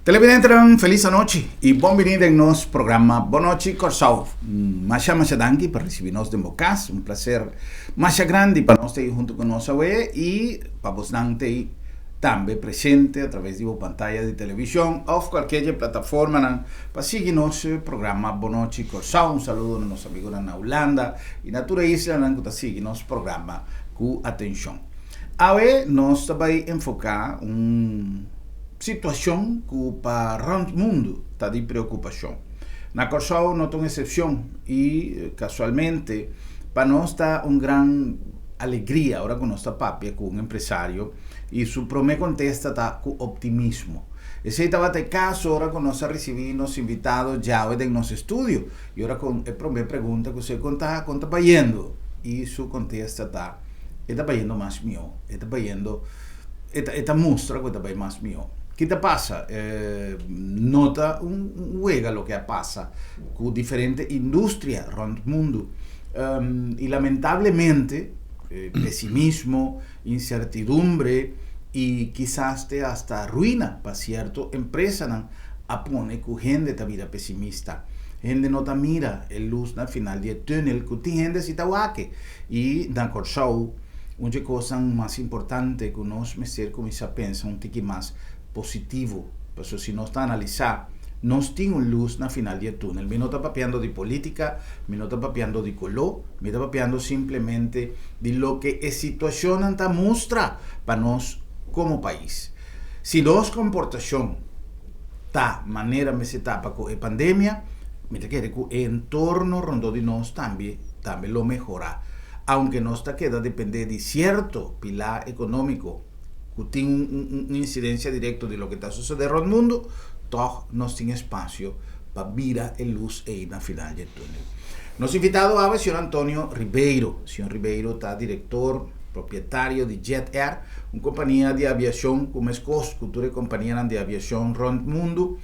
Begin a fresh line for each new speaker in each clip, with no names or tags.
Televidentenan felis anochi y bon bini den nos programa Bon Nochi Kòrsou. Masha masha danki pa ricibi nos den bo cas. Un placer masha grandi pa nos ta ei hunto cu nos awe y pa bosnan ta ei tambe presente a traves di bo pantaya di television of cualkier dje plataformanan pa sigui nos programa Bon Nochi Kòrsou. Un saludo na nos amigonan na Hulanda y na tur e islanan cu ta sigui nos programa cu atencion. Awe nos ta bay enfoca un Situashon ku pa rònt mundu ta di preokupashon. Na Kòrsou no ta un eksepshon i kasualmente pa nos ta un gran alegria ora ku nos ta papia ku un empresario i su promé kontesta ta ku optimismo. Esei tabata e kaso ora ku nos a risibí nos invitado djawe den nos estudio i ora ku e promé pregunta ku se kon ta kon ta bayendo i su kontesta ta e ta bayendo mas mihó, e ta bayendo. E ta e ta mustra ku e ta bai mas mihó. Ki ta pasa? No ta un wega loke a pasa ku diferente industria rònt mundu. I lamentablemente pesimismo, insertidumbre i kisas te asta ruina pa sierto empresanan a pone ku hende ta bira pesimista. Hende no ta mira e lus na final di e tùnel ku tin hende si ta wak e. I na Kòrsou Un dje kosnan mas importante ku nos mester kuminsá pensa un tiki mas positivo, pasobra si nos ta analisá, nos tin un lus na final di e túnel. Mi no ta papiando di polítika, mi no ta papiando di koló, mi ta papiando simplemente di loke e situashonnan ta mustra pa nos komo pais. Si nos komportashon ta manera mester ta pa ku e pandemia, mi ta kere ku e entorno rondó di nos tambe tambe lo mehorá. Aunke nos ta keda dependé di sierto pilá ekonómiko ku tin un insidensia direkto di loke ta sosodé rònt mundu, tòg nos tin espasio pa bira e lus ei na final dje túnel. Nos invitado awe señor Antonio Ribeiro. Señor Ribeiro ta direktor propietario di Jet Air, un kompania di aviashon ku meskos ku tur e kompanianan di aviashon rònt mundu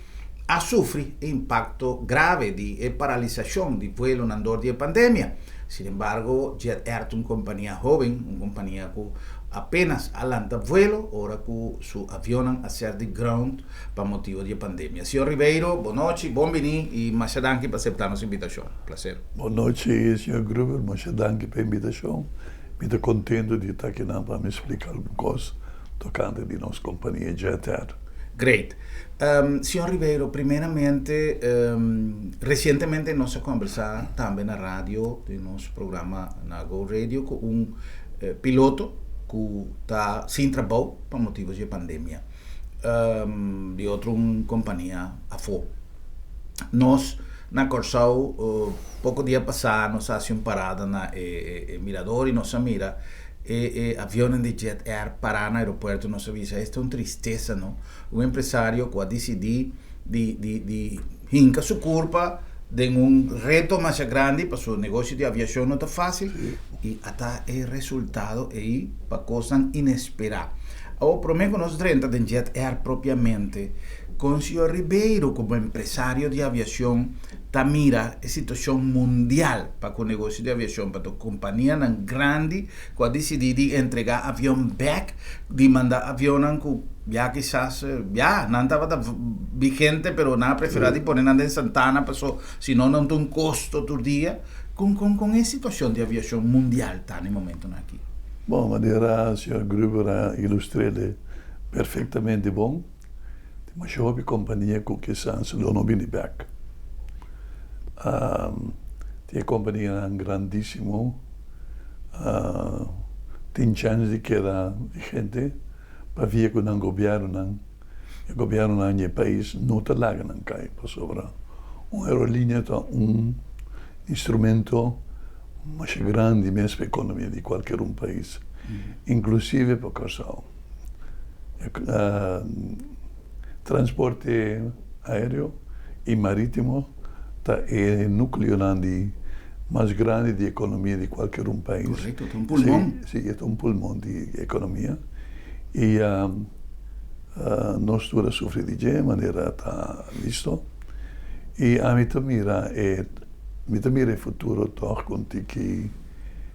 a sufri e impakto grave di e paralisashon di vuelonan dor di e pandemia. Sin embargo, Jet Air ta un kompania hóben, un kompania ku apénas a lanta vuelo ora ku su avionnan a ser di ground pa motibu di e pandemia. Señor Ribeiro, bon nochi, bon bini i masha danki pa aseptá nos invitashon. Plaser.
Bon nochi, señor Gruber, masha danki pa e invitashon. Mi ta kontentu di ta akinan pa mi splika algun kos tokante di nos kompania Jet Air.
Great. Señor Ribeiro, primeramente, recientemente nos a conversa tambe na radio, den nos programa na Go Radio, cu un piloto cu ta sin trabou pa motibo di e pandemia, di otro un compania afo. Nos na Corsou, poco dia pasa nos a haci un parada na e mirador y nos a mira E e avionnan di Jet Air pará na aeropuerto nos a bisa esta un tristesa no. Un empresario ku a disidí di di di hinka su kurpa den un reto masha grandi pasobra negoshi di aviashon no ta fásil i ata e resultado ei pa kosnan inesperá. Awor promé ku nos drenta den Jet Air propiamente kon señor Ribeiro komo empresario di aviashon ta mira e situacion mundial pa cu negocio di aviacion pato companianan grandi cu a dicidi di entrega avion bek di manda avionnan cu ya kisas ya nan tabata vigente pero nan a prefera di pone nan den Santana paso si no nan ta un costo tur dia con con con e situacion di aviacion mundial ta na e momentonan aki?
Bon, manera señor Gruber a ilustr'e perfectamente bon. Tin masha hopi kompania ku kisas lo no bini bèk. Tin e kompanianan grandísimo tin chèns di keda vigente pabia ku nan gobièrnunan, e gobièrnunan di e pais no ta laga nan kai pasobra un aerolínea ta un instrumento masha grandi mes pa ekonomia di kualker un pais, inklusive pa Kòrsou. Transporte aereo i marítimo ta e núkleonan di mas grandi di ekonomia di kualker un pais.
Korekto, ta un pulmon.
Si, si, e ta un pulmon di ekonomia. I nos tur a sufri di dje manera ta bisto. I ami ta mira e, mi ta mira e futuro tòg ku un tiki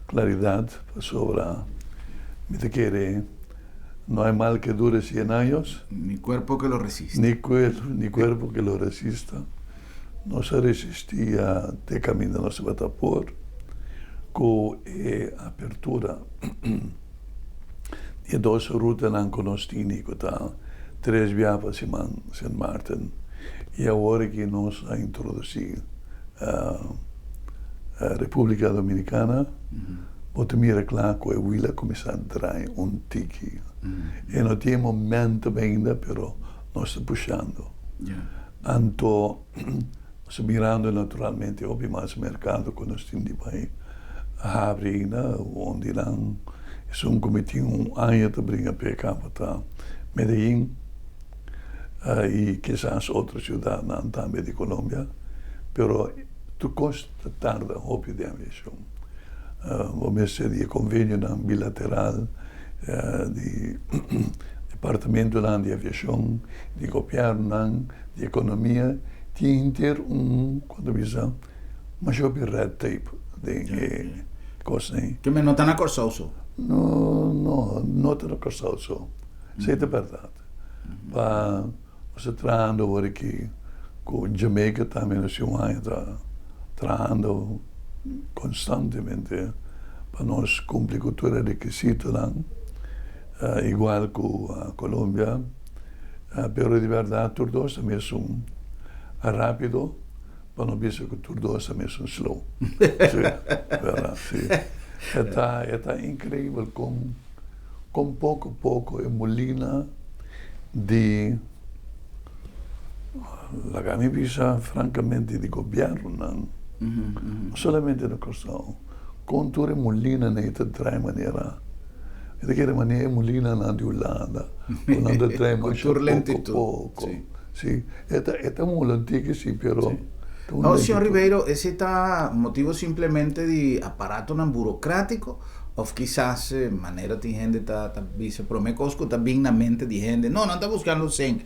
klaridat pasobra mi ta kere. No hay mal que dure 100 años.
Ni cuerpo que lo resista.
Ni cuerpo que lo resista. Nos a resistí te kaminda nos tabata por ku e apertura di e dos rutanan ku nos tini ku ta tres bia pa siman Sint Maarten i awor aki nos a introdusí Repúblika Dominikana. Bo ta mira kla ku e wil a kuminsá drai un tiki. E no tin e momentum ainda pero nos ta pushando. Anto nos ta mirando naturalmente hopi mas merkado ku nos tin di bai habri ainda. Un di nan esun ku mi tin un aña ta bringa p'e kaba ta Medellin i kisas otro siudatnan tambe di Colombia. Pero tur kos ta tarda hopi den aviashon. Bo mester di e konvenionan bilateral di departamentonan di aviashon, di gobièrnunan, di ekonomia. Tin henter un, kon ta bisa, masha hopi red tape den e kosnan ei.
Ke men no ta na Kòrsou so?
No, no, no ta na Kòrsou so. Esei ta bèrdat. Pa nos ta trahando awor aki ku Jamaica tambe nos tin un aña ta trahando konstantemente pa nos kumpli ku tur e rekisitonan igual ku Colombia pero di bèrdat tur dos ta mesun rápido pa no bisa ku tur dos ta mesun slow si bèrdat si e ta e ta inkreibel kon kon poko poko e mulina di laga mi bisa frankamente di gobièrnunan no solamente na Kòrsou kon tur e mulinanan ei ta trae manera mi ta kere manera e mulinanan di Hulanda ku nan ta trae masha poko poko si e ta e ta mula un tiki si pero
ta un lentitud. Señor Ribeiro esei ta motibo simplemente di aparatonan burocratico Of kisas manera tin hende ta ta bisa prome kos ku ta bin na mente di hende, no, nan ta buskando seng.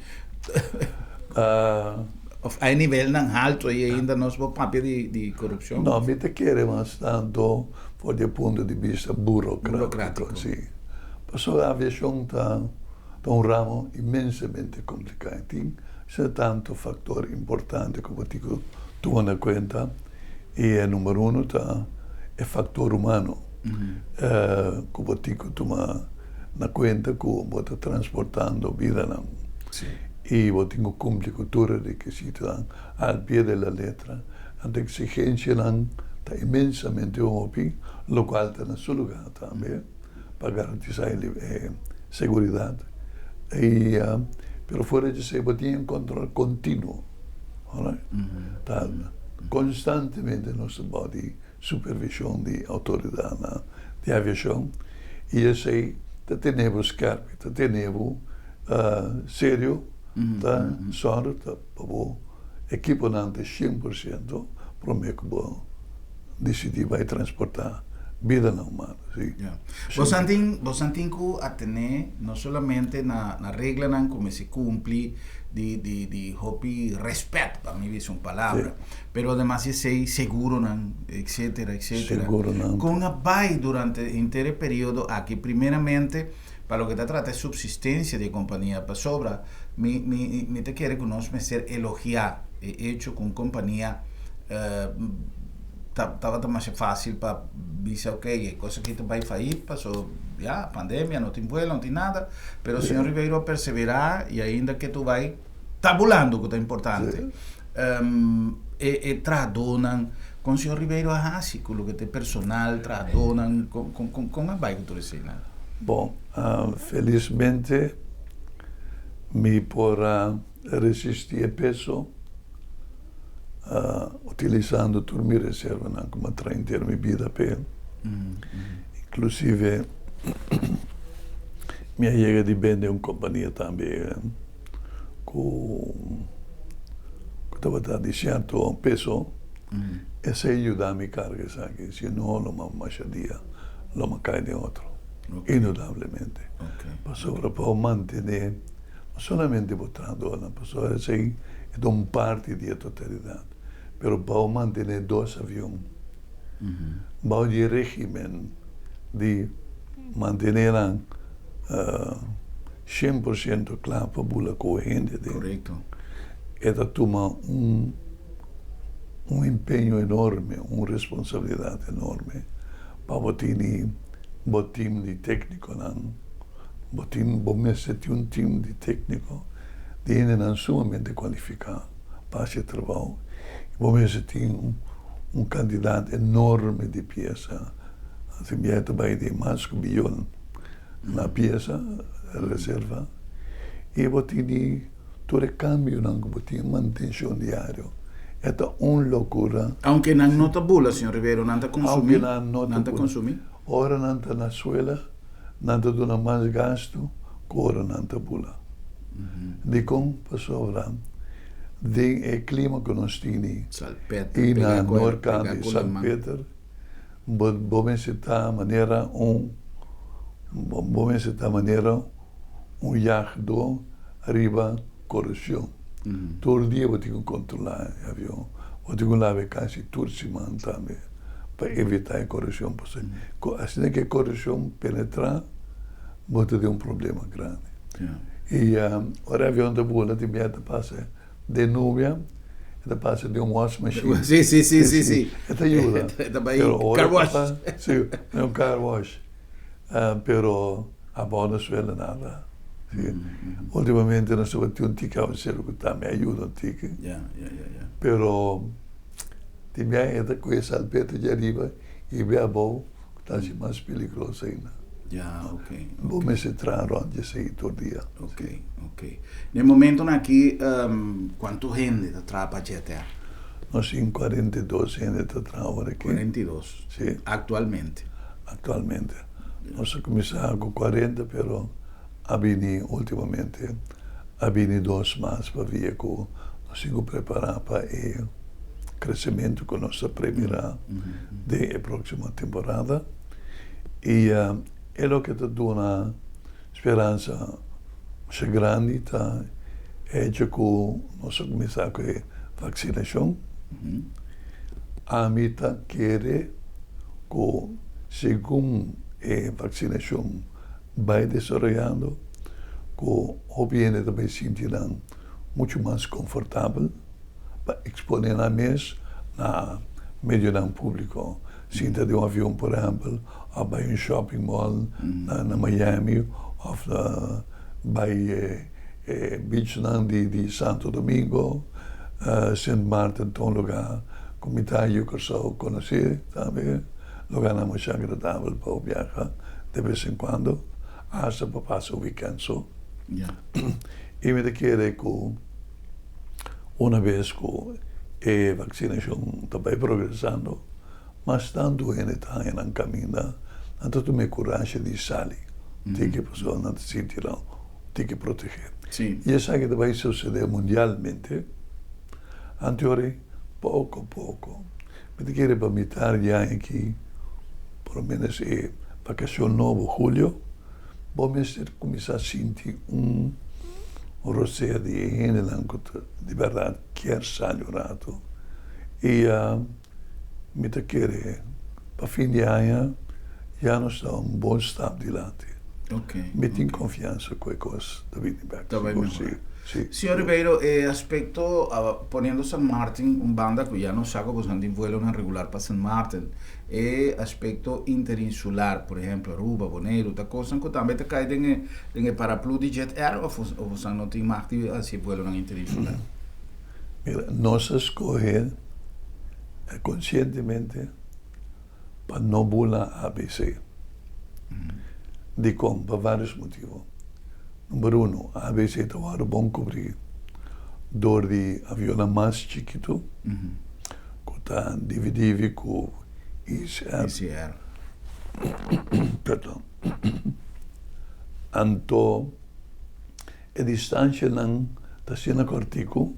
Of a e nivelnan haltu ei ainda nos por papia di di korupshon?
No, mi ta kere mas tanto for di e punto di bista burokratiko, si. Pasobra aviashon ta ta un ramo inmensamente kompliká i tin asina tanto faktor importante ku bo tin ku tuma na kuenta. I e number uno ta e faktor humano ku bo tin ku tuma na kuenta ku bo ta transportando bidanan i bo tin ku kumpli ku tur e rekisitonan al pie de la letra. Anto eksigensianan ta inmensamente hopi, lokual ta na su lugá tambe pa garantisá e seguridat. I pero fuera di esei bo tin e kontrol kontinuo. Ta konstantemente nos ta bou di supervishon di outoridatnan di aviashon i esei ta tene bo skèrp, ta tene bo serio, ta sòru ta pa bo ekiponan ta 100% promé ku bo disidí bai transportá bidanan humano. Sí.
Bosan tin, bosan tin ku atené no solamente na na reglanan ku mester kumpli di di di hopi rèspèt, pa mi bisa un palabra, pero ademas di esei seguronan, etcetera, etcetera.
Seguronan.
Kon a bai durante henter e periodo aki? Primeramente, pa loke ta trata e supsistensia di e kompania, pasobra mi mi mi ta kere ku nos mester elogiá e echo ku un kompania tabata masha fácil pa bisa ok e cosa aki ta bai faid paso ya pandemia no tin vuelo no tin nada pero señor Ribeiro a persevera y ainda ke tu bai ta bulando ku ta importante e e trahadónan kon señor Ribeiro a hasi ku loke ta e personal trahadónan kon kon kon a bai ku tur eseinan?
Bon felismente mi por a resisti e peso Utilisando tur mi reservanan ku mi a traha henter mi bida p'e. Inklusive mi a yega di bende un kompania tambe ku tabata di sierto peso. Esei yuda mi karga esaki, si no lo mi a masha dia lo mi a kai den otro, indudablemente. Pasobra pa mantené. No solamente bo trahadornan, pasobra esei e ta un parti di e totalidat, pero bao mantené dos avion, bao di e regimen di mantené nan. 100% kla pa bula ku hende aden.
Korekto.
E ta tuma un un empeño enorme, un responsabilidat enorme pa bo tini bo tim di téknikonan, bo tin bo mester tin un tim di tékniko di hendenan sumamente kualifiká pa hasi e trabou i bo mester tin un kantidat enorme di piesa, si biaha ta bai di mas ku biyon na piesa reserva i bo tini tur e kambionan ku bo tin mantenshon diario e ta un lokura.
Aunke nan no ta bula, señor Rivero, nan ta konsumí?
Aunke nan no ta
Nan ta
bula.
konsumí?
Ora nan ta na suela nan ta duna mas gastu ku ora nan ta bula. Dikon? Pasobra den e klima ku nos tini
Salpeter,
i na
pega ku
Noord
pega
kant di
ku laman.
Salpeter bo bo mester ta manera un bo mester ta manera un yagdó riba koroshon. Tur dia bo tin ku kontrolá e avion. Bo tin ku laba e kasi tur siman tambe pa evitá e koroshon. Pasobra asina ku e koroshon penetrá bo ta den un problema grandi. I ora e avion ta bula tin bia ta pasa den nubia, e ta pasa den un wash machine.
Sí, sí, sí, sí, sí.
E ta yuda.
E ta bai car wash.
Sí, un car wash. Pero abou no suele nada. Sí. Ultimamente nos tabatin un tiki awaceru ku tambe a yuda un tiki. Pero tin bia e ta kohe salpeter dje ariba i bia abou ku ta hasi mas peligroso ainda. Bo mester traha rònt dje esei tur dia.
Ok, ok. Na e momentonan aki kuantu hende ta traha pa JetAir?
Nos tin 42 hende ta traha ora aki.
42?
Sí.
Aktualmente?
Aktualmente. Nos a kuminsá ku 40 pero a bini ultimamente a bini dos mas pabia ku nos tin ku prepará pa e kresementu ku nos ta premirá den e próksimo temporada. I e loke ta duna speransa masha grandi ta e hecho ku nos a kuminsá ku e vaksinashon. Ami ta kere ku segun e vaksinashon bai desaroyando ku hopi hende ta bai sinti nan muchu mas konfortabel pa eksponé nan mes na medionan públiko. Sinta den un avion por ehèmpel òf bai un shopping mall na Miami òf bai e beachnan di Santo Domingo, Sint Maarten ta un lugá ku mi ta yu Kòrsou konosé tambe, lugánan masha agradabel pa bo biaha de bes en kuando, asta pa pasa wikènt so. I mi ta kere ku una bes ku e vaksinashon ta bai progresando, mas tantu hende ta haña nan kaminda, nan ta tuma e kurashi di sali tiki pasobra nan ta sinti nan tiki protegé. I esaki ta bai susedé mundialmente, anteori poko poko. Mi ta kere pa mitar di aña aki, por lo menos e vakashon nobo, julio, bo mester kuminsá sinti un rosea di e hendenan ku ta di bèrdat kier sali un ratu. I mi ta kere pa fin di aña ya nos ta un bon stap dilanti. Mi tin konfiansa ku e kos ta bini bèk.
Ta bai mehorá.
Sí.
Señor Ribeiro, e aspekto poniendo San Martin un banda ku ya nos sa ku boso tin vuelonan regular pa San Martin, e aspekto interinsular, por ehemplo Aruba, Boneiru, ta kosnan ku tambe ta kai den e den e paraplu di Jet Air òf boso no tin mag di hasi vuelonan interinsular?
Mira, nos a skohe konsientemente pa no bula ABC. Dikon? Pa vários motibu. Number uno, ABC ta wòrdu bon kubrí dor di avionnan mas chikitu ku ta dividivi ku Easy Air. Perdon. Anto e distanshanan ta asina kòrtiku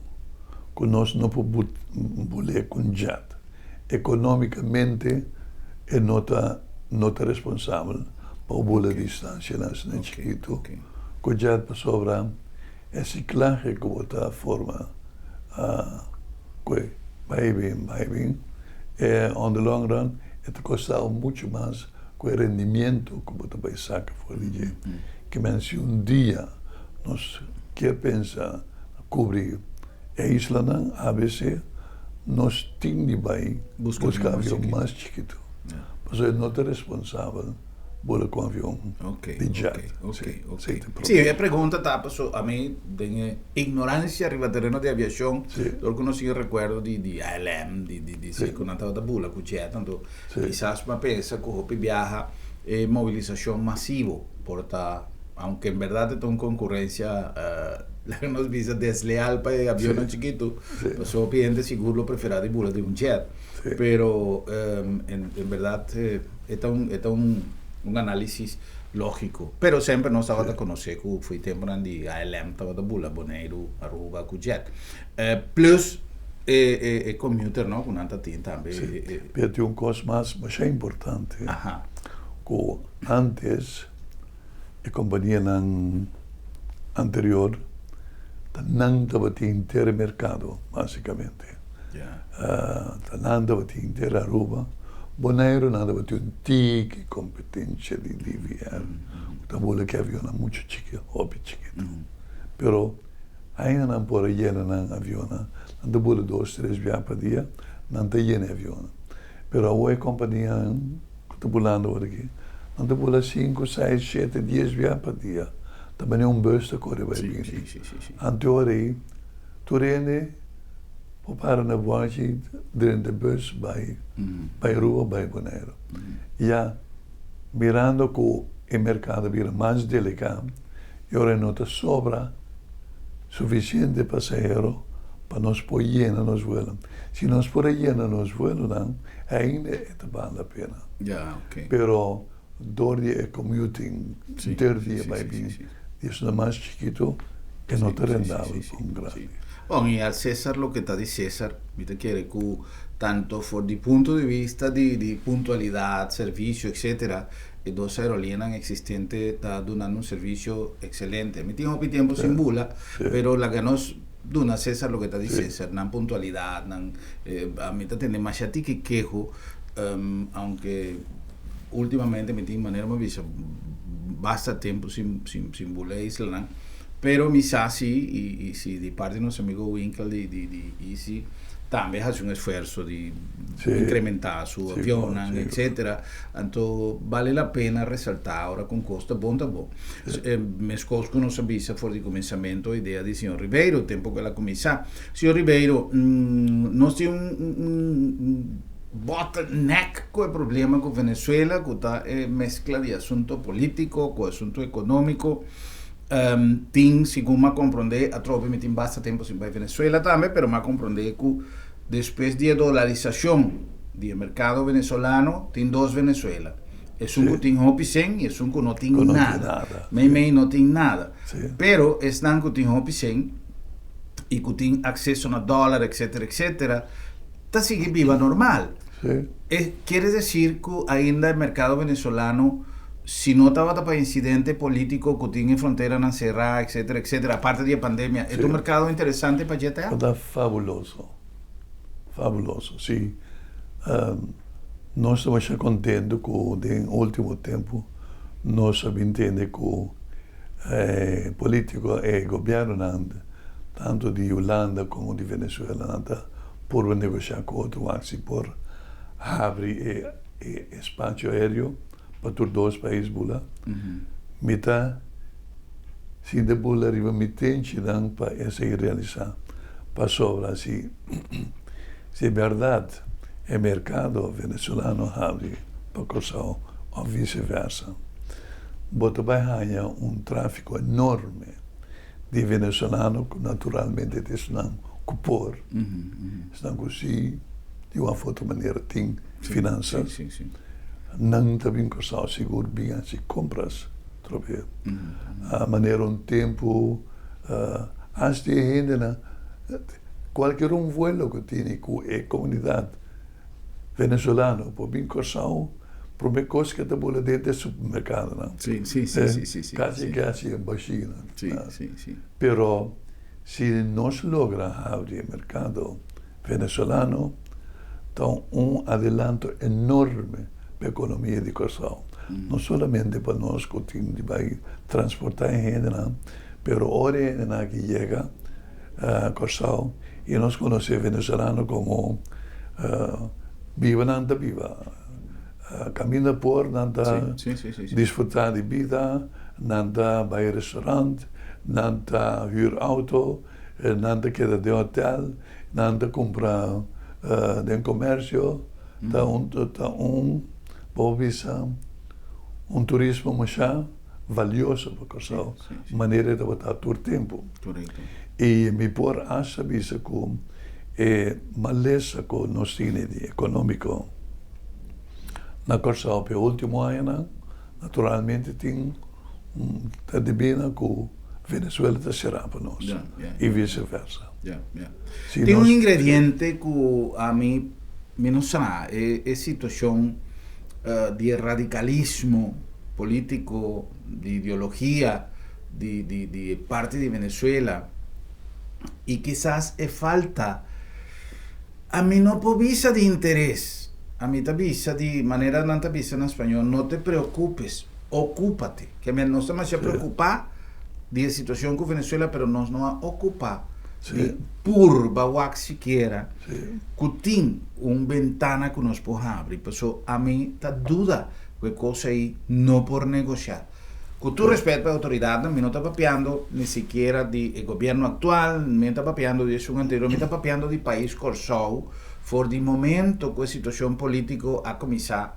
ku nos no por bul'é ku un jet. Ekonómikamente e no ta no ta responsabel pa bo bula distanshanan asina chikitu ku jet pasobra e siklahe ku bo ta forma ku e bai bin bai bin e on the long run e ta kosta bo muchu mas ku e rendimiento ku bo ta bai saka for di dje. Ke men si un dia nos kier pensa kubri e islanan ABC, nos tin di bai buska avion mas chikitu. Pasobra e no ta responsabel bula ku avion di jet.
Sí, e pregunta ta paso ami den e ignorancia riba tereno di aviacion, dor ku nos tin e rekuerdo di ALM, di si ku nan tabata bula ku jet, anto kisas mi a pensa ku hopi biaha e mobilisashon masivo por ta, aunke en berdad e ta un konkurensia, laga nos bisa desleal pa e avionnan chikitu, pasobra hopi hende sigur lo preferá di bula den un jet, pero en berdad e ta un e ta un un análisis lógiko. Pero semper nos tabata konosé ku fo'i tempunan di ALM tabata bula Boneiru, Aruba ku jet. Plus e e commuter no ku nan ta tin tambe.
Sí, pero tin un kos mas masha importante ku antes e kompanianan anterior ta nan tabatin henter e merkado basikamente. Ta nan tabatin henter Aruba, Boneiru nan tabatin un tiki kompetensia di DVR ku ta bula ki avionnan muchu chiki, hopi chikitu. Pero Ainda nan por a yena nan avionnan. Nan ta bula dos, tres bia pa dia, nan ta yena e avionnan. Pero awor e kompanianan ku ta bulando awor aki, nan ta bula sinku, seis, shete, dies bia pa dia. Ta manera un bus ta kore bai bini. Anto ora ei, tur hende por para na buachi drenta e bus bai bai Aruba, bai Boneiru. Ya mirando ku e merkado a bira mas deliká, E ora no ta sobra sufisiente pasahero pa nos por yena nos vuelo. Si nos por a yena nos vuelonan, ainda e ta bal la pena. Pero dor di e commuting henter dia bai bin di esnan mas chikito, e no ta rendabel pa un grandi.
Bon, i al Cesar loke ta di Cesar, mi ta kere ku tanto for di punto di vista di puntualidad, servisio, etcetera, E dos aerolineanan existente ta dunando un servicio excelente. Mi tin hopi tempo sin bula, pero laga nos duna Cesar loke ta di Cesar, nan puntualidad, nan mi ta tende masha tiki keho, aunke ultimamente mi tin manera mi a bisa basta tempo sin sin sin bula e islanan, pero mi sa si y si di parti nos amigo Winkel di di Easy tambe a haci un esfuerzo di incrementa su avionnan etcetera. Anto bale la pena resaltá ora ku un kos ta bon ta bon. Meskos ku nos a bisa for di kuminsamentu idea di señor Ribeiro tempu ku el a kuminsá. Señor Ribeiro, nos tin un bottleneck ku e problema ku Venezuela ku ta e meskla di asunto polítiko ku asunto ekonómiko. Tin, segun mi a komprondé, atrobe mi tin basta tempu sin bai Venezuela tambe, pero mi a komprondé ku Despues di e dolarisashon di e merkado venezolano tin dos Venezuela. Esun ku tin hopi sen i esun ku no tin nada. Meimei no tin nada. Pero esnan ku tin hopi sen i ku tin akseso na dòlar etsetera etsetera ta sigui biba normal. E kiere desir ku ainda e merkado venezolano si no tabata pa insidente polítiko ku tin e fronteranan será etsetera etsetera aparte di e pandemia e ta un merkado interesante pa JetAir?
Fabuloso, fabuloso, si. Nos ta masha contento cu den ultimo tempo nos a bin tende cu e politico, e gobiernonan tanto di Hulanda como di Venezuela nan ta purba negocia cu otro wak si por habri e espacio aereo pa tur dos pais bula. Mi ta sinti bula riba mi tenchinan pa esei realisá. Pasobra si si bèrdat e merkado venezolano habri pa Kòrsou òf viseversa, bo ta bai haña un tráfiko enorme di venezolano ku naturalmente ta esnan ku por, esnan ku si di un òf otro manera tin finansas, nan ta bin Kòrsou sigur bin hasi kompras. Trobe manera un tempu hasta e hendenan kualkier un vuelo ku tene ku e komunidat venezolano por bin Kòrsou prome kos ke ta bula den ta e supermerkadonan kasi kasi e bashínan pero si nos logra habri e merkado venezolano ta un adelanto enorme pa ekonomia di Kòrsou. No solamente pa nos ku tin di bai transportá e hendenan, pero ora e hendenan aki yega Kòrsou i nos konosé venezolano komo biba nan ta biba, kaminda por nan ta disfrutá di bida, nan ta bai restaurant, nan ta hür outo, nan ta keda den hotel, nan ta kumpra den komersio, ta un ta un bo bisa un turismo masha valioso pa Kòrsou, manera e tabata tur tempu. I mi por hasta bisa ku e malesa ku nos tene di ekonómiko na Kòrsou pa e último añanan, naturalmente tin ta debí na ku Venezuela ta será pa nos i viseversa.
Tin un ingrediente ku ami mi no sa, e situashon di e radikalismo polítiko, di ideologia di di e parti di Venezuela i kisas e falta, ami no por bisa di interes, ami ta bisa di manera nan ta bisa na spañol, no te preocupes, ocúpate. Ke men nos ta masha preokupá di e situashon ku Venezuela, pero nos no a okupá di purba wak sikiera ku tin un bentana ku nos por habri. Paso ami ta duda ku e kos ei no por negoshá. Ku tur respet pa e outoridatnan, mi no ta papiando ni sikiera di e gobièrnu aktual, mi no ta papiando di esun anterior, mi ta papiando di pais Kòrsou for di momento ku e situashon polítiko a kuminsá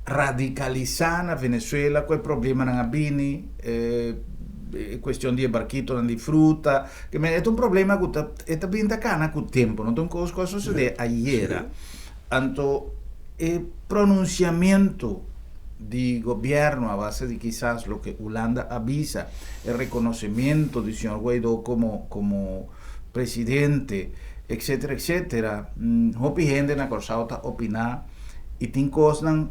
radikalisá na Venezuela ku e problemanan a bini, e kuestion di e barkitonan di fruta, ke men e ta un problema ku ta e ta bin ta kana ku tempu, no ta un kos ku a sosodé ayera. Anto e pronunsiamentu di gobièrnu a base di kisas loke Hulanda a bisa, e rekonosementu di señor Guaidó komo komo presidente, etcetera etcetera, hopi hende na Kòrsou ta opiná. I tin kosnan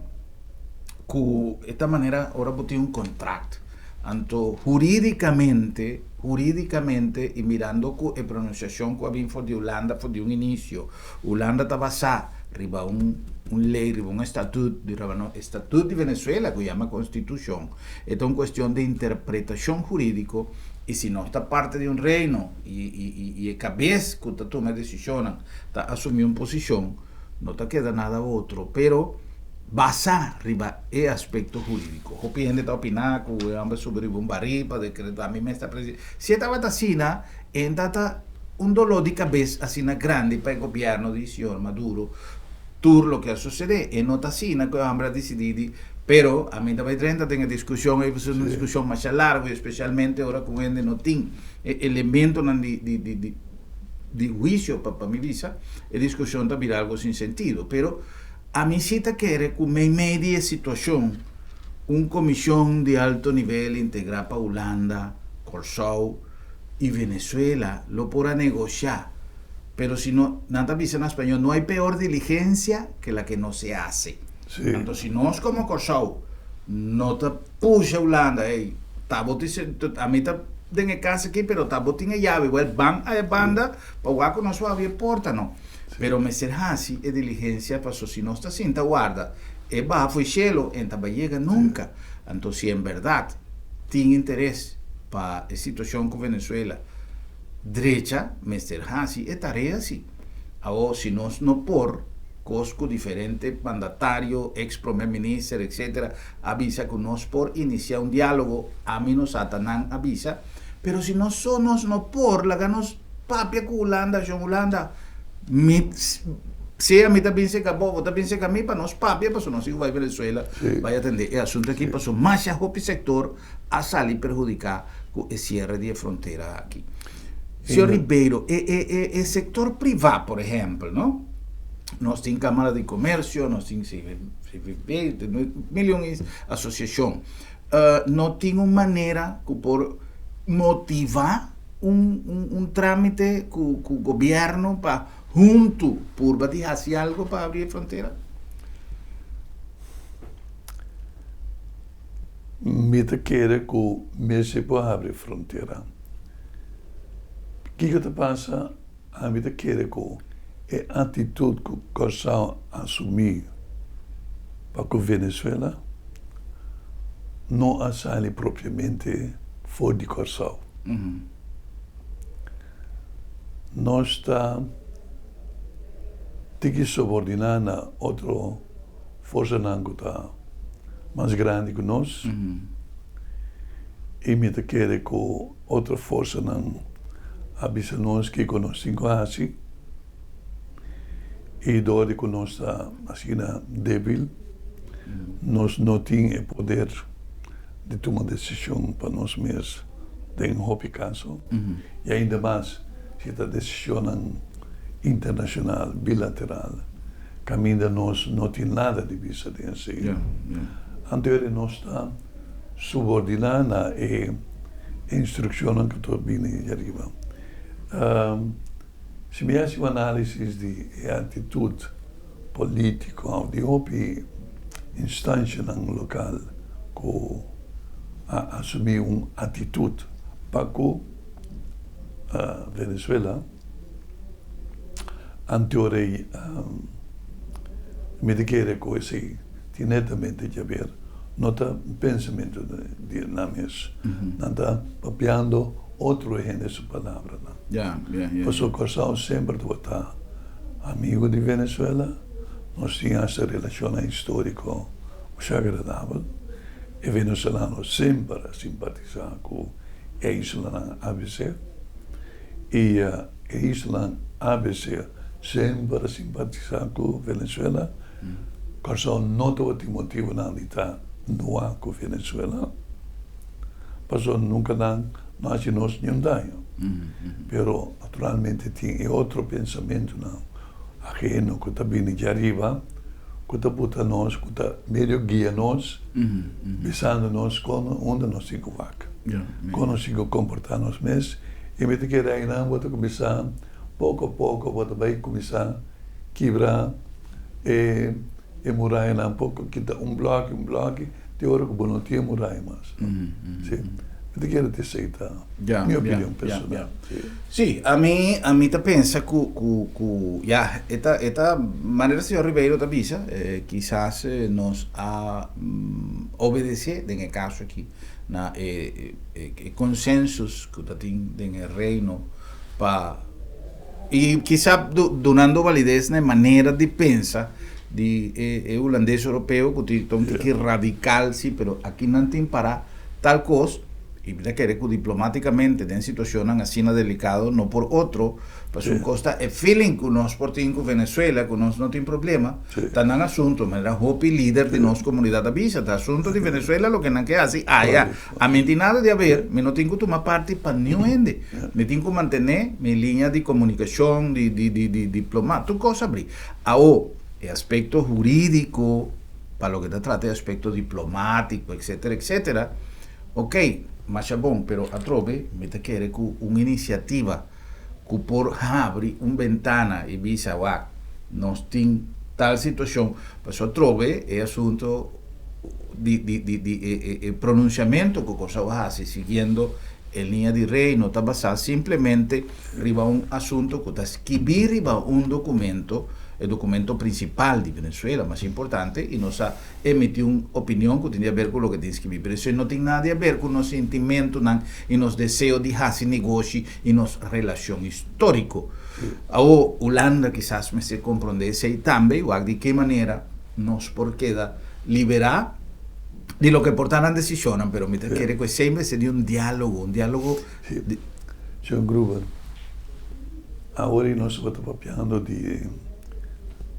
ku e ta manera ora bo tin un kontrakt. Anto hurídikamente, hurídikamente i mirando ku e pronunsiashon ku a bin for di Hulanda for di un inisio, Hulanda ta basá riba un un lei, riba un estatut, riba no estatut di Venezuela ku yama konstitushon. E ta un kuestion di interpretashon hurídiko i si nos ta parti di un reino i i i e kabes ku ta tuma e desishonnan ta asumí un posishon, No ta keda nada otro, pero basá riba e aspekto hurídiko. Hopi hende ta opiná ku e homber subi riba un barí pa dekretá mi mes ta presidente. Si e tabata asina, e ta ta un doló di kabes asina grandi pa e gobièrnu di señor Maduro tur loke a susedé. E no ta asina ku e homber a disidí di, pero ami ta bai drenta den e diskushon, e un diskushon masha largu, espesialmente ora ku hende no tin e elementonan di di di di huicio pa pa mi bisa e discusion ta bira algo sin sentido pero ami si ta kere cu meimei di e situacion un comision di alto nivel integra pa Hulanda, Corsou y Venezuela lo por a negocia pero si no nan ta bisa na spañol no hay peor diligencia que la que no se hace anto si nos como Corsou no ta Pusha Hulanda, ey, ta bo tin ami ta den e cas aki pero ta bo tin e yabi, wel ban a e banda pa wak cu nos wak e porta no. Pero mester haci e diligencia paso si nos ta sinta warda e baha fo'i cielo en ta bay yega nunca. Anto si en berdad tin interes pa e situacion cu Venezuela drecha mester haci e tarea si. Awo si nos no por cos cu diferente mandatario, ex prome minister etc. A bisa cu nos por inicia un dialogo, ami no sa ta nan a bisa, pero si nos so nos no por, laga nos papia cu Hulanda, shon Hulanda, mi sea mi ta bin seca bo, bo ta bin seca mi, pa nos papia pasobra nos sigu bay Venezuela bay atende e asunto aki, pasobra masha hopi sector a sali perhudica cu e cierre di e frontera aki. Señor Ribeiro, e e e e sector priva, por ehempel, no? Nos tin Camara di Comercio, nos tin CVB, million asociacion. No tin un manera cu por motiva un un un tramite cu cu gobierno pa hunto purba di haci algo pa abri e frontera?
Mi ta kere ku mester por habri frontera. Kiko ta pasa? Ami ta kere ku e atitut ku Kòrsou a asumí pa ku Venezuela. no a sali propiamente for di Kòrsou. Nos ta tiki subordiná na otro forsanan ku ta mas grandi ku nos i mi ta kere ku otro forsanan a bisa nos kiko nos tin ku hasi i dor di ku nos ta asina debil nos no tin e poder di tuma desishon pa nos mes den hopi kaso i ainda mas si ta desishonnan internashonal bilateral kaminda nos no tin nada di bisa den esei. Anto eri nos ta subordiná na e instrukshonnan ku ta bini di ariba. Si mi hasi un análisis di e aktitut polítiko òf di hopi instanshanan lokal ku a asumí un aktitut pa ku Venezuela, anto rei mi ta kere ku esei tin netamente di haber, no ta pensamentu di nan mes, nan ta papiando otro hende su palabranan. Pasobra Kòrsou semper tabata amigu di Venezuela, nos tin hasta relashonnan históriko masha agradabel, e venezolano semper a simpatisá ku e islanan abc. I e islanan abc semper a simpatisá ku Venezuela. Kòrsou no tabatin motibunan di ta noa ku Venezuela, pasobra nunka nan no hasi nos niun daño. Pero naturalmente tin e otro pensamentunan aheno ku ta bini djariba ku ta buta nos, ku ta medio guia nos, bisando nos kon unda nos tin ku wak, kon nos tin ku komportá nos mes. I mi ta kere einan bo ta kuminsá poko a poko bo ta bai kuminsá kibra e e murayanan poko, kita un blòki un blòki te ora ku bo no tin e muraya mas. Sí, mi ta kere ta esei ta mi opinion personal.
Sí, ami ami ta pensa ku ku ku ya e ta e ta manera señor Ribeiro ta bisa kisas nos a obedesé den e kaso aki na e e konsensus ku ta tin den e reino pa i kisa dunando valides na e manera di pensa di e e hulandes europeo ku tin ta un tiki radikal si pero aki nan tin para tal kos. I mi ta kere ku diplomátikamente den situashonnan asina delikado no por otro, pasobra un kos ta e feeling ku nos por tin ku Venezuela ku nos no tin problema, ta nan asunto. Manera hopi lider di nos komunidat a bisa, ta asunto di Venezuela loke nan ke hasi aya. Ami tin nada di haber, mi no tin ku tuma parti pa niun hende. Mi tin ku mantené mi liña di komunikashon, di di di di diploma, tur kos abrí. Awo, e aspekto hurídiko pa loke ta trata e aspekto diplomátiko etcetera etcetera, Ok, masha bon, pero atrobe mi ta kere ku un inisiativa ku por habri un bentana i bisa wak nos tin tal situashon, pasobra atrobe e asunto di di di di e e e pronunsiamentu ku Kòrsou a hasi siguiendo e liña di Reino ta basá simplemente riba un asunto ku ta skibí riba un dokumento, e dokumento prinsipal di Venezuela mas importante i nos a emití un opinion ku tin di haber ku loke tin skibí, pero esei no tin nada di haber ku nos sintimentunan i nos deseo di hasi negoshi i nos relashon históriko. Awor, Hulanda kisas mester komprondé esei tambe i wak di ke manera nos por keda liberá di loke por ta nan desishonnan, pero mi ta kere ku esei mester di un diálogo, un diálogo
di. Señor Gruber, awor i nos tabata papiando di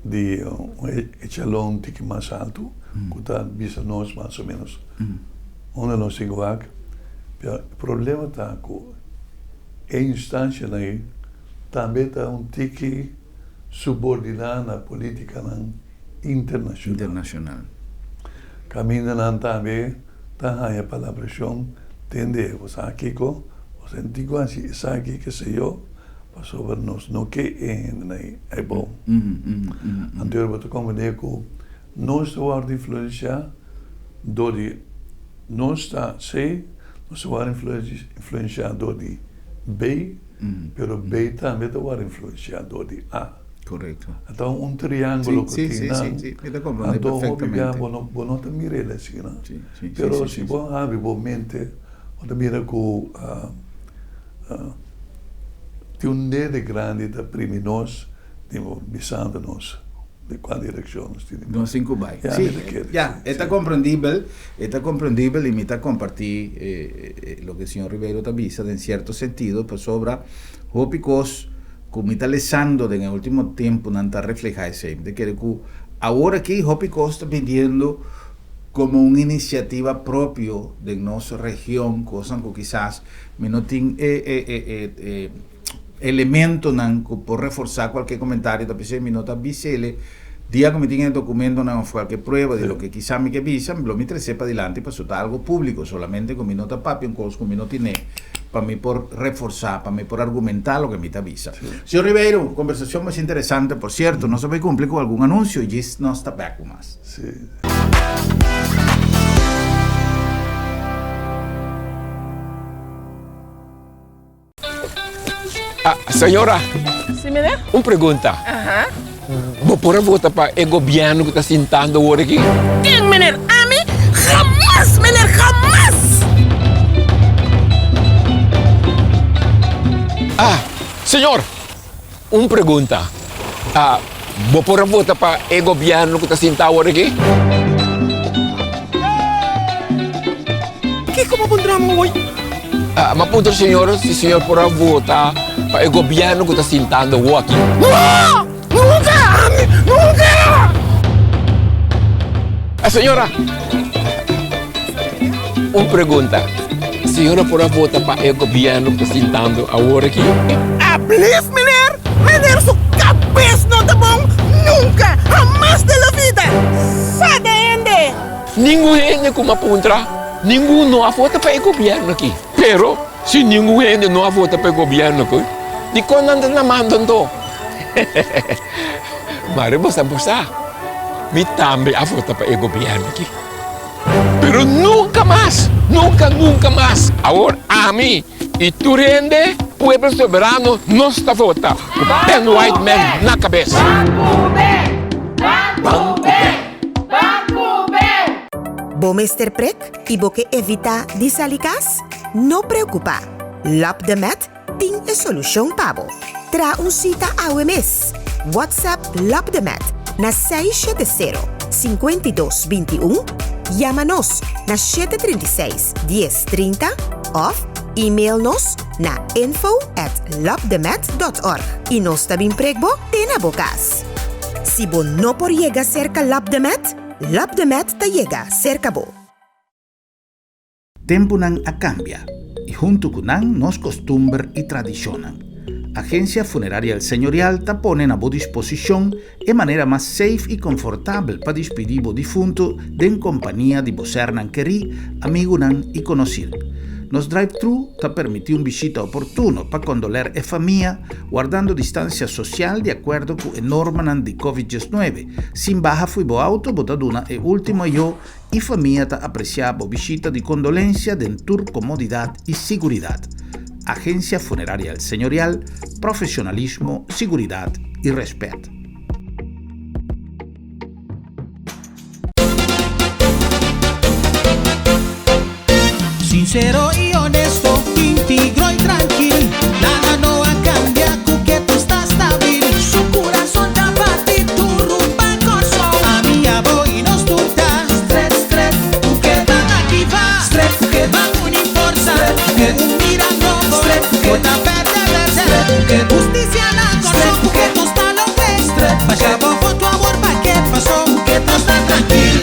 di un echelon tiki mas altu ku ta bisa nos mas o menos unda nos tin ku wak. Pero e problema ta ku e instanshanan ei tambe ta un tiki subordiná na politikanan internashonal.
Internashonal.
Kamindanan tambe ta haña palabrashon tende bo sa kiko, bo senti ku hasi esaki, keseyo. Pasobra nos no ke e hendenan ei ei bon. Anto bo ta komprendé ku nos ta wòrdu influensiá dor di nos ta C, nos ta wòrdu influensiá dor di B, pero B tambe ta wòrdu influensiá dor di A.
Korekto.
Ta un triángulo ku
Sí,
tin
sí,
nan.
sí, sí, mi ta komprondé
Anto hopi bia
perfektamente.
bo no bo no ta mira el asina.
Sí, sí, sí,
Pero
sí,
si
sí,
bo habri bo mente bo ta mira ku tin un dede grandi ta primi nos di bisando nos di kua direkshon nos tin di bai.
Nos tin ku bai.
Ya,
Sí,
mi ta kere,
ya,
sí,
e ta
sí.
komprendibel, e ta komprendibel i mi ta kompartí loke señor Ribeiro ta bisa den sierto sentido pasobra hopi kos ku mi ta lesando den e último tempunan ta reflehá esei. Mi ta kere ku awor aki hopi kos ta biniendo komo un inisiativa propio den nos region, kosnan ku kisas mi no tin e e e e e elementonan ku por reforsá kualke komentario, ta p'esei mi no ta bis'ele dia ku mi tin e dokumentonan òf kualke prueba di loke kisas mi ke bisa, lo mi tres'é padilanti pasobra ta algu públiko, solamente ku mi no ta papia un kos ku mi no tine. pa mi por reforsá, pa mi por argumentá loke mi ta bisa. Señor Ribeiro, kombersashon mas interesante, por sierto, nos a bai kumpli ku algun anunsio, djis nos ta bèk ku mas.
Ah, señora.
Sí, meneer.
Un pregunta.
Ajá.
Bo por a vota pa e gobierno ku ta sintando awor aki?
Ken, meneer? Ami? Hamas, meneer, hamas!
Ah, señor, un pregunta. Ah, bo por a vota pa e gobierno ku ta sinta awor aki?
Kiko bo puntra mi hoy?
Ah, m'a puntra señor si señor por a vota pa e gobierno ku ta sintando awor aki.
No! Nunka! Ami nunka!
Ah, señora, un pregunta. Señora por a vota pa e gobierno ku ta sintando awor aki?
Ablief, meneer! Meneer su kabes no ta bon! Nunka! Hamas de la vida! Sa de hende!
Ningun hende ku m'a puntra, ningun no a vota pa e gobierno aki. Pero, si ningun hende no a vota pa e gobierno aki, dikon nan ta na mando anto? Mare bo sa bo sa, mi tambe a vota pa e gobierno aki. Pero nunka mas, nunka, nunka mas. Awor ami i tur hende, pueblo soberano, nos ta vota ku Ben Whiteman na kabes. Ban ku Ben!
Bo mester prek i bo ke evitá di sali kas? No preokupá! Lap de Met tin e solushon pa bo. Traha un sita awe mes! WhatsApp Lopdemet na 670 52 21, yama nos na 736 10 30 òf email nos na info at lopdemet dòt org i nos ta bin prek bo te na bo kas. Si bo no por yega serka Lopdemet, Lopdemet ta yega serka bo.
Tempunan a kambia, i huntu ku nan nos kostumber i tradishonnan. Agensia Funeraria El Señorial ta pone na bo disposishon e manera mas safe i konfortabel pa dispidí bo difuntu den kompania di bo sernan kerí, amigunan i konosir. Nos drive-thru ta permití un bishita oportuno pa kondoler e famia, wardando distansia sosial di akuerdo ku e normanan di Covid 19. Sin baha fo'i bo auto bo ta duna e último ayó I famia ta apresiá bo bishita di kondolensia den tur komodidat i siguridat. Agensia Funeraria El Señorial, profesionalismo, siguridat i rèspèt.
Sincero y honesto, intigro y trankil, nada no a cambia cu ke tu sta stabil. Su curason ta bati duru pa Corsou, ami abo y nos tur ta stret stret cu ke ban activa, stret cu ke ban uni forsa, stret cu ke un mira nobo, stret cu ke ta berde berde, stret cu ke husticia na Corsou, cu ke nos ta loke, stret basha bo voto awor pa ke paso, cu ke nos ta trankil.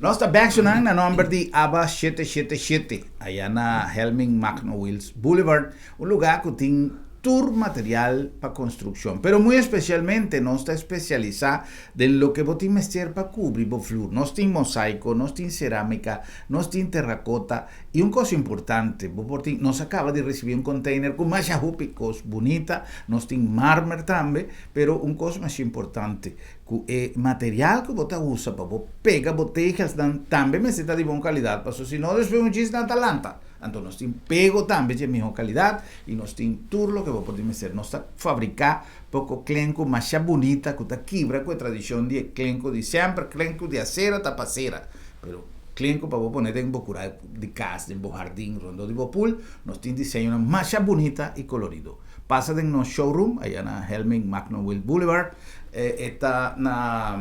Nos ta bek su nan na nomber di Aba shete shete shete, aya na Helming Magno Wiels Boulevard, un lugar cu tin tur material pa construccion. Pero muy especialmente nos ta especialisa den loke bo tin mester pa cubri bo vloer. Nos tin mosaico, nos tin ceramica, nos tin terracota y un cos importante, bo por tin, nos a caba di ricibi un container cu masha hopi cos bunita, nos tin marmer tambe, pero un cos masha importante. Ku e material ku bo ta usa pa bo pega bo tegelsnan tambe mester ta di bon kalidat, pasobra si no despues un djis nan ta lanta. Anto nos tin pego tambe dje mihó kalidat i nos tin tur loke bo por tin mester. Nos ta fabriká poko klenku masha bunita ku ta kibra ku e tradishon di e klenku di semper, klenku di asera ta pa asera, pero klenku pa bo pone den bo kura di kas, den bo hardin, rondó di bo pul, nos tin diseñonan masha bunita i kolorido. Pasa den nos showroom aya na Helming Magno Wild Boulevard. E ta na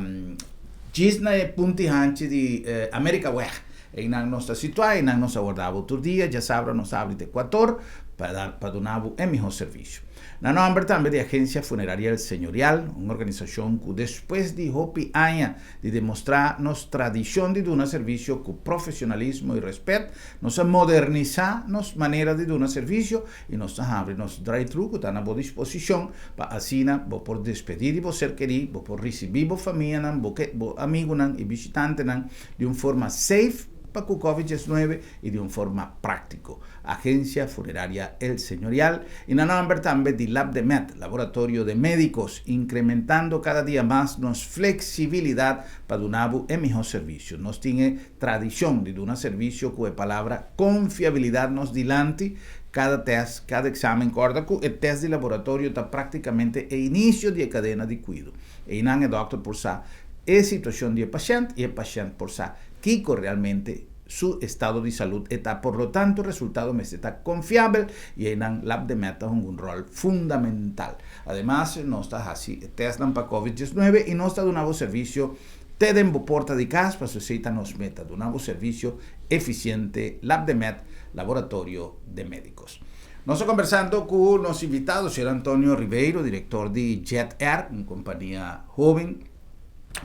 djis na e punti hanchi di Amerikaweg. Einan nos ta situá, einan nos a warda bo tur dia. Djasabra nos ta habri te kuator pa dar pa duna bo e mihó servisio. Na nòmber tambe di Agensia Funeraria El Señorial, un organisashon ku despues di hopi aña di demostrá nos tradishon di duna servisio ku profesionalismo i rèspèt, nos a modernisá nos manera di duna servisio i nos ta habri nos drive-thru ku ta na bo disposishon pa asina bo por despedí di bo ser kerí, bo por risibí bo famianan, bo ke, bo amigunan i bishitantenan di un forma safe pa ku Covid diesnuebe i di un forma práktiko. Agencia Funeraria El Señorial i na nòmber tambe di Labdemed, Laboratorio de Médicos, inkrementando kada dia mas nos fleksibilidat pa duna bo e mihó servisio. Nos tin e Tradishon di duna servisio ku e palabra konfiabilidat nos dilanti kada tèst, kada eksamen. Kòrda ku e tèst di laboratorio ta praktikamente e inisio di e kadena di kuido. Einan e dòkter por sa e situashon di e pashènt i e pashènt por sa kiko realmente su estado di salud e ta. Por lo tanto, resultado mester ta konfiabel i einan Labdemed ta hunga un ròl fundamental. Ademas, nos ta hasi e tèstnan pa covid diesnuebe i nos ta duna bo servisio Te den bo porta di kas pasobra esei ta nos meta, duna bo servisio efisiente Labdemed, Laboratorio de Médicos. Nos ta kombersando ku nos invitado, señor Antonio Ribeiro, direktor di Jet Air, un kompania hóben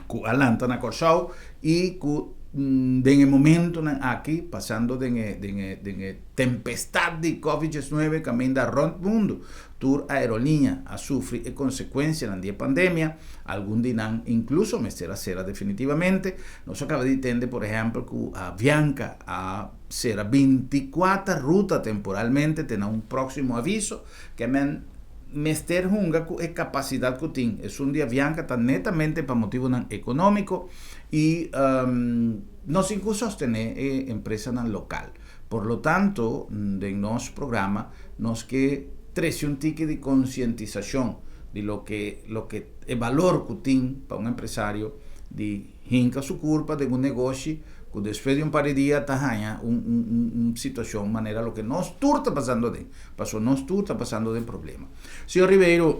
ku a lanta na Kòrsou i ku den e momentonan aki pasando den e den e den e tempestat di Covid diesnuebe kaminda rònt mundu Tur aeroliña a sufri e konsekuensianan di e pandemia, algun di nan inkluso mester a sera definitivamente. Nos a kaba di tende por ehèmpel ku Avianca a sera bintikuater ruta temporalmente te na un próksimo aviso, ke men mester hunga ku e kapasidat ku tin. Esun di Avianca ta netamente pa motibunan ekonómiko i nos tin ku sostené e empresanan lokal. Por lo tanto, den nos programa nos ke trese un tiki di konsientisashon di loke loke e balor ku tin pa un empresario di hinka su kurpa den un negoshi ku despues di un par di dia ta haña un un un situashon manera loke nos tur ta pasando aden, pasobra nos tur ta pasando den problema. Señor Ribeiro,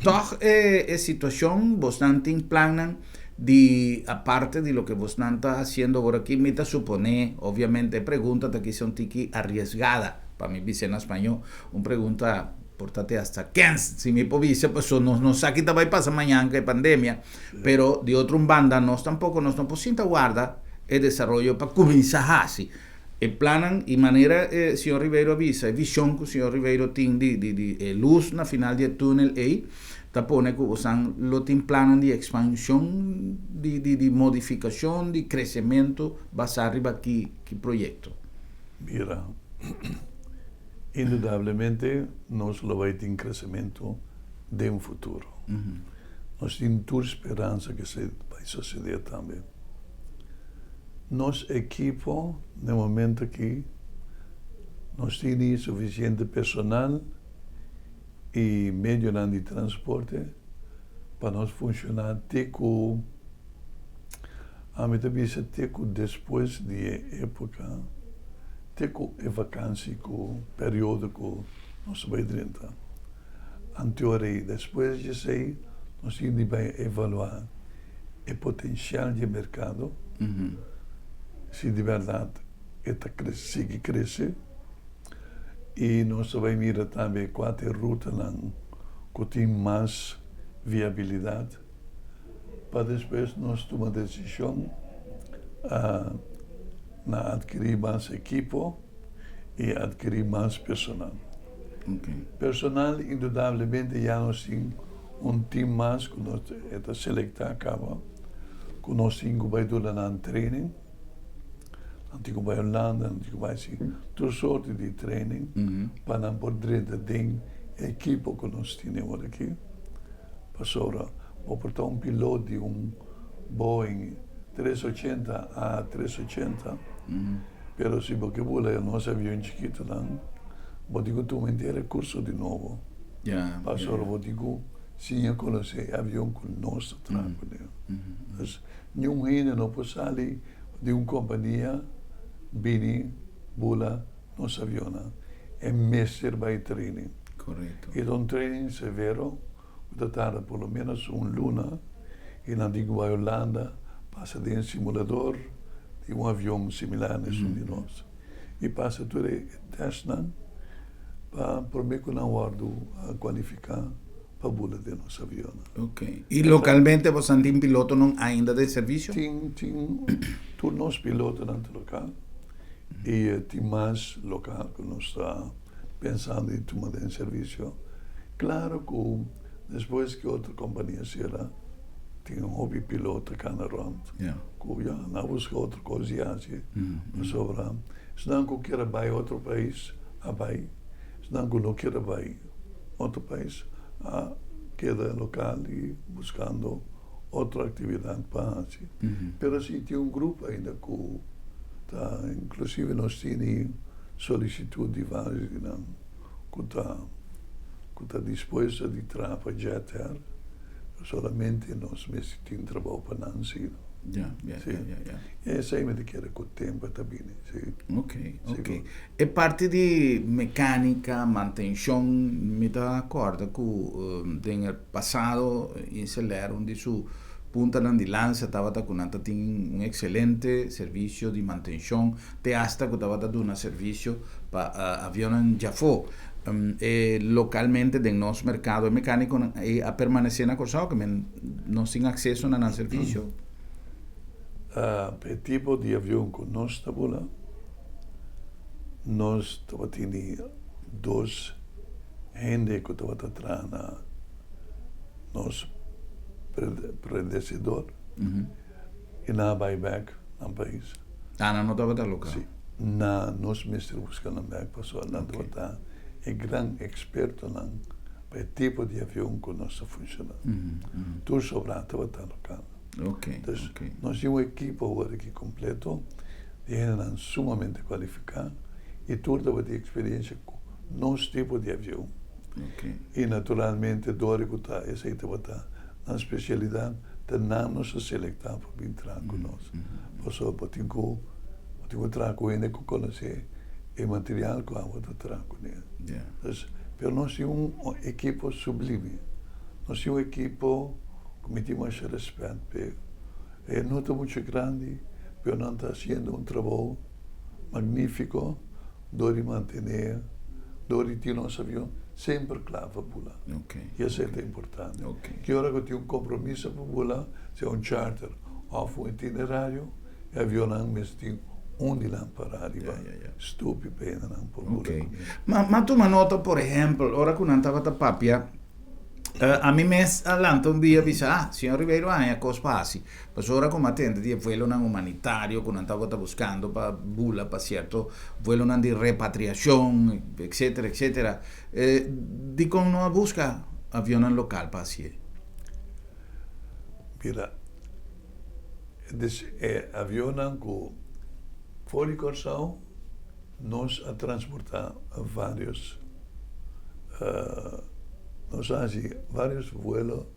tòg e e situashon bosnan tin plannan Di aparte di loke bosnan ta hasiendo awor aki, mi ta suponé, obviamente e pregunta ta kisa un tiki arriesgada, pa mi bis'é na spañó, un pregunta por ta te hasta kens, si mi por bisa, pasobra nos no sa ki ta bai pasa mañan ku e pandemia, pero di otro un banda nos tampoko nos no por sinta warda e desaroyo pa kuminsá hasi e plannan i manera e señor Ribeiro a bisa, e vishon ku señor Ribeiro tin di di di e lus na final di e túnel ei, Ta pone ku bosan lo tin plannan di ekspanshon, di di di modifikashon, di kresementu basá riba ki ki proyekto?
Mira, indudablemente nos lo bai tin kresementu den futuro. Nos tin tur speransa ku esei bai sosodé tambe. Nos ekipo na e momento aki nos tini sufisiente personal. i medionan di transporte pa nos funshoná te ku, ami ta bisa te ku despues di e époka, te ku e vakansi ku periodo ku nos ta bai drenta. Anteor ei, despues di esei nos tin di bai evaluá e potensial di e merkado, si di bèrdat e ta sigui krese. I nos ta bai mira tambe kua ta e rutanan ku tin mas viabilidat pa despues nos tuma desishon na atkirí mas ekipo i atkirí mas personal. Personal indudablemente ya nos tin un tim mas ku nos ta selektá kaba ku nos tin ku bai duna nan training. Nan tin ku bai Hulanda, nan tin ku bai hasi tur sorti di training pa nan por drenta den e ekipo ku nos tin awor aki. Pasobra Bo por ta un pilot di un Boeing 380 A 380, pero si bo ke bula e nos avion chikitonan, bo tin ku tuma henter e kurso di nobo. Pasobra bo tin ku siña konosé e avion ku nos ta traha kuné. Dus niun hende no por sali di un kompania bini bula nos avionnan. E mester bai training. I ta un training severo. Ku ta tarda por lo ménos un luna i nan tin ku bai Hulanda pasa den e simulador di un avion similar na esun di nos i pasa tur e tèstnan pa promé ku nan wòrdu kualifiká pa bula den nos avionnan.
Ok. I lokalmente boso tin pilotonan ainda den servisio?
Tin, tin tur nos pilotonan ta lokal i tin mas lokal ku nos ta. Pensando di tuma den servisio. Klaro ku despues ku otro kompania sera tin hopi piloto kana rònt ku ya nan a buska otro kos di hasi pasobra esnan ku kier a bai otro pais a bai, esnan ku no kier a bai otro pais a keda lokal i buskando otro aktividat pa hasi. Pero si tin un grupo ainda ku ta inklusive nos tini. Solicitud di varios di nan cu ta cu ta dispuesto di traha pa Jetair, pero solamente nos mester tin trabou pa nan si.
Ya, ya,
Si.
ya, ya, ya.
Y esey mi ta kere cu tempo e ta bini, si.
Ok, ok.
Sigur.
E parti di mecanica, mantencion, mi ta corda cu den el pasado Insel-Air un di su puntanan di lansa tabata cu nan ta tin un excelente servicio di mantencion, te hasta ku tabata duna servisio pa avionnan djafó. E lokalmente den nos merkado e mekánikonan ei a permanesé na Kòrsou ke men nos tin akseso na nan servisio?
Pa e tipo di avion ku nos ta bula, nos tabatin dos hende ku tabata traha na nos predesedor i nan a bai bèk nan pais.
Ah, nan no tabata local?
Si. Na nos mester busca nan bek pasobra nan tabata e gran expertonan pa e tipo di avion cu nos ta funciona. Tur sobra tabata local. Dus nos tin un ekipo awor aki completo di hendenan sumamente cualifica y tur tabatin experiencia cu nos tipo di avion. Y naturalmente dor cu ta esey tabata nan specialidad ta nan nos a selecta pa bin traha cu nos. Pasobra bo tin ku bo tin ku traha ku hende ku konosé e material ku abo ta traha kuné. Dus, pero nos tin un ekipo sublime. Nos tin un ekipo ku mi tin masha rèspèt p'e. E no ta muchu grandi, pero nan ta hasiendo un trabou magnífiko dor di mantené, dor di tin nos avion semper kla pa bula. I esei ta importante. Ki ora ku tin un kompromiso pa bula, sea un charter òf un itinerario, e avionnan mester tin un di nan pará riba stupi pa hendenan por bula kuné.
Ma tuma nota, por ehèmpel, ora ku nan tabata papia, ami mes a lanta un dia bisa, ah, señor Ribeiro a haña kos pa hasi. Pasobra ora ku mi a tende di e vuelonan humanitario ku nan tabata buskando pa bula pa sierto vuelonan di repatriashon, etcetera, etcetera, dikon no a buska avionnan lokal pa hasié?
Mira, e avionnan ku for di Kòrsou nos a transportá vários, nos a hasi vários vuelo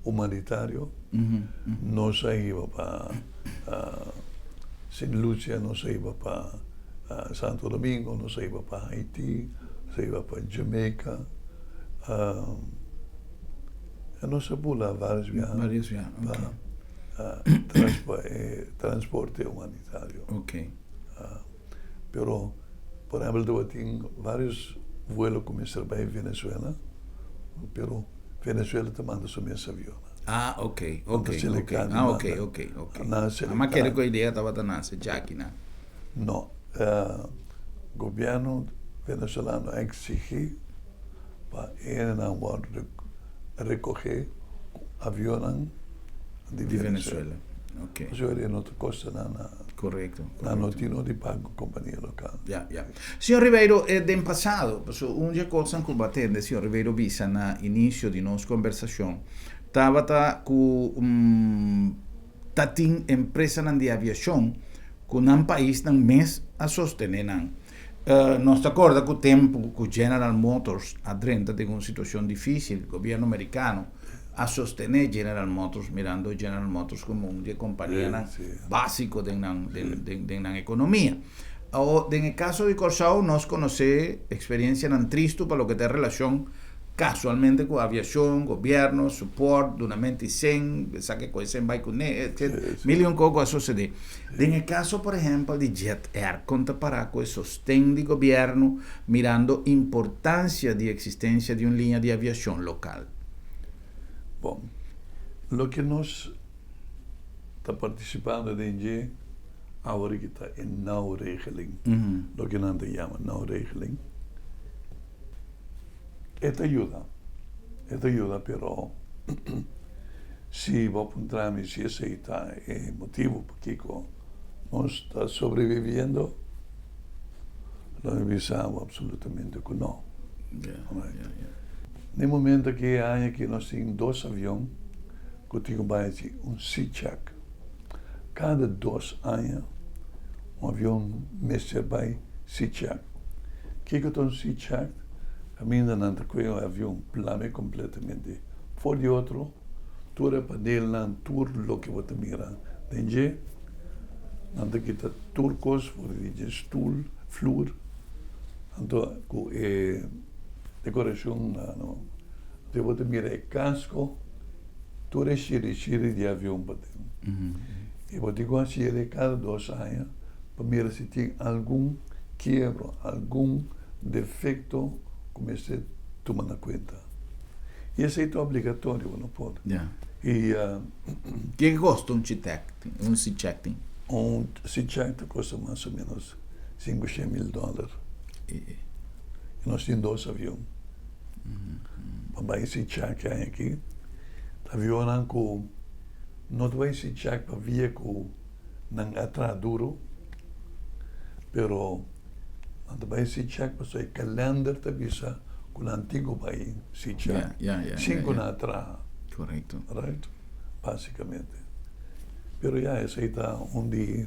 humanitario, nos a hiba pa Sint Lucia, nos a hiba pa Santo Domingo, nos a hiba pa Haiti, nos a hiba pa Jamaica. Nos a bula varios biaha pa transporte humanitario. Pero, por ehempel, tabatin varios vuelo ku mester bai Venezuela, pero Venezuela ta manda su mes avionnan.
Ah, ok, ok, ok. Ah, ok, ok, ok. Nan a kere ku e idea tabata nase djaki nan.
No. Gobierno venezolano a exigi pa e hendenan wòrdu rekohé ku avionnan di Venezuela. Pasobra e no ta kosta nan nada.
Korekto.
Nan no tin no di paga ku kompania lokal.
Ya, ya. Señor Ribeiro, den pasado, pasobra un dje kosnan ku bo a tende señor Ribeiro bisa na inisio di nos kombersashon, tabata ku ta tin empresanan di aviashon ku nan paisnan mes a sostené nan. Nos ta kòrda ku tempu ku General Motors a drenta den un situashon difísil, gobièrnu merikano a sostené General Motors mirando General Motors komo un di e kompanianan básiko den nan den nan ekonomia. Awor, den e kaso di Kòrsou nos konosé eksperensianan tristu pa loke ta e relashon kasualmente ku aviashon, gobièrnu, supòrt, dunamento di sen, esaki ku e sen bai kuné, etcetera. Mil i un kos ku a susedé. Den e kaso por ehèmpel di Jet Air, kon ta pará ku e sosten di gobièrnu mirando importansia di eksistensia di un liña di aviashon lokal?
Bon, loke nos ta partisipando den dje awor aki ta e nauwregeling, loke nan ta yama nauwregeling. E ta yuda, e ta yuda pero si bo puntra mi si esei ta e motibu pakiko nos ta sobreviviendo, lo mi bisa bo absolutamente ku no. Na e momento aki, e aña aki nos tin dos avion ku tin ku bai hasi un C-check. Kada dos aña un avion mester bai C-check. Kiko ta un C-check? Kaminda nan ta kohe un avion plame kompletamente for di otro, tur e panelnan, tur loke bo ta mira den dje, nan ta kita tur kos for di dje, stul, flur, anto ku e dekorashon anto bo ta mira e kasko. Tur e shiri shiri di avion pa den. I bo tin ku hasi e kada dos aña pa mira si tin algun kiebro, algun defekto ku mester tuma na kuenta. I esei ta obligatorio, bo no por.
I. Ke kosta un C-check tin?
Un C-check ta kosta mas o menos 500.000 dòler. I nos tin dos avion. Pa bai si check aña aki ta avionnan ku no ta bai si check pabia ku nan a traha duru pero nan ta bai si check pasobra e kalender ta bisa ku nan tin ku bai si check sin ku nan a traha right basikamente pero ya esei ta un di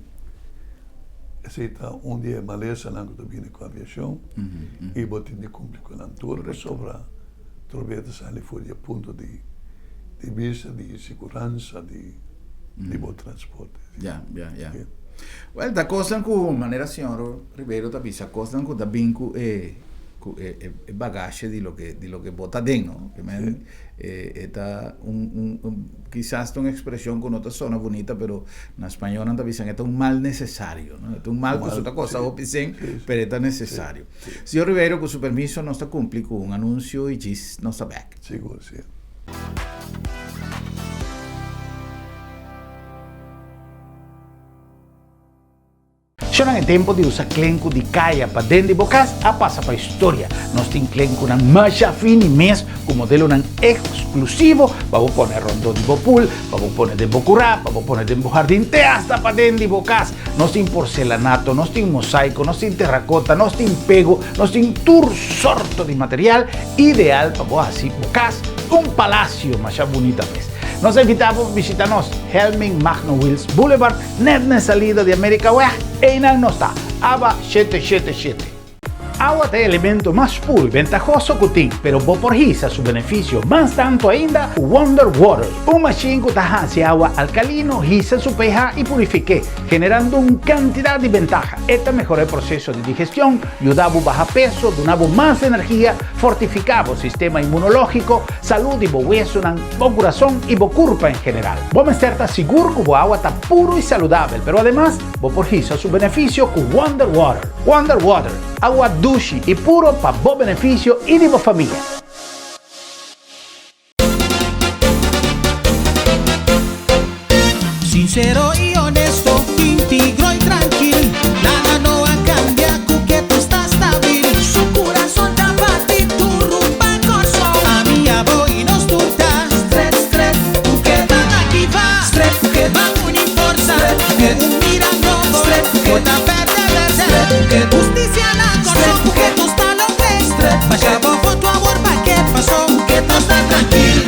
esei ta un di e malesanan ku ta bini ku aviashon i bo tin di kumpli ku nan tur pasobra tur bia ta sali for di e punto di di bista di siguransa di di bo transporte.
Ya, ya, ya. Wèl, ta kosnan ku manera señor Ribeiro ta bisa, kosnan ku ta bin ku e ku e e bagashe di loke di loke bo ta den, no? Ke men e e ta un un un kisas ta un ekspreshon ku no ta sona bunita, pero na spañó nan ta bisa e ta un mal nesesario, no? E ta un mal ku su ta kosta hopi sen, pero e ta nesesario. Señor Ribeiro, ku su permiso nos ta kumpli ku un anunsio i djis nos ta bèk.
Sigur, si.
Shonnan e tempo di usa klenku di kaya pa den di bo kas a pasa pa historia. Nos tin klenkunan masha fini mes ku modelonan eksklusivo pa bo pone rondó di bo pool, pa bo pone den bo kurá, pa bo pone den bo hardin te asta pa den di bo kas. Nos tin porcelanato, nos tin mosaiko, nos tin terrakota, nos tin pego, nos tin tur sorto di material ideal pa bo hasi bo kas un palasio masha bunita mes. Nos a invitá bo pa bishita nos Helming Magno Wiels Boulevard, Net na e salida di Amerikaweg, einan nos ta, Aba 777. Awa ta e elemento mas puru i bentahoso ku tin, pero bo por hisa su benefisio mas tantu ainda ku Wonder Water, un mashin ku ta hasi awa alkalino hisa su pH i purifik'é, generando un kantidat di bentaha. E ta mehora e proseso di digestion, yuda bo baha peso, duna bo mas energia, fortifiká bo sistema inmunológiko, salú di bo wesunan, bo kurason i bo kurpa en general. Bo mester ta sigur ku bo awa ta puru i saludabel, pero ademas bo por hisa su benefisio ku Wonder Water. Wonder Water, awa dushi i puro pa bo benefisio i di bo famia.
Sincero y honesto, intigro y trankil. Nada no a cambia cu ke tu sta stabil. Su curason ta bati duro pa Corsou. Ami, abo y nos tur ta stret, stret. Cu ke ban activa, stret. Cu ke ban uni forsa, stret. Cu ke un mira nobo, stret. Cu ke ta berde, berde, stret. Cu ke husticia na Corsou, cu ke nos ta loke, stret. Basha bo voto awor pa ke paso, cu ke nos ta trankil.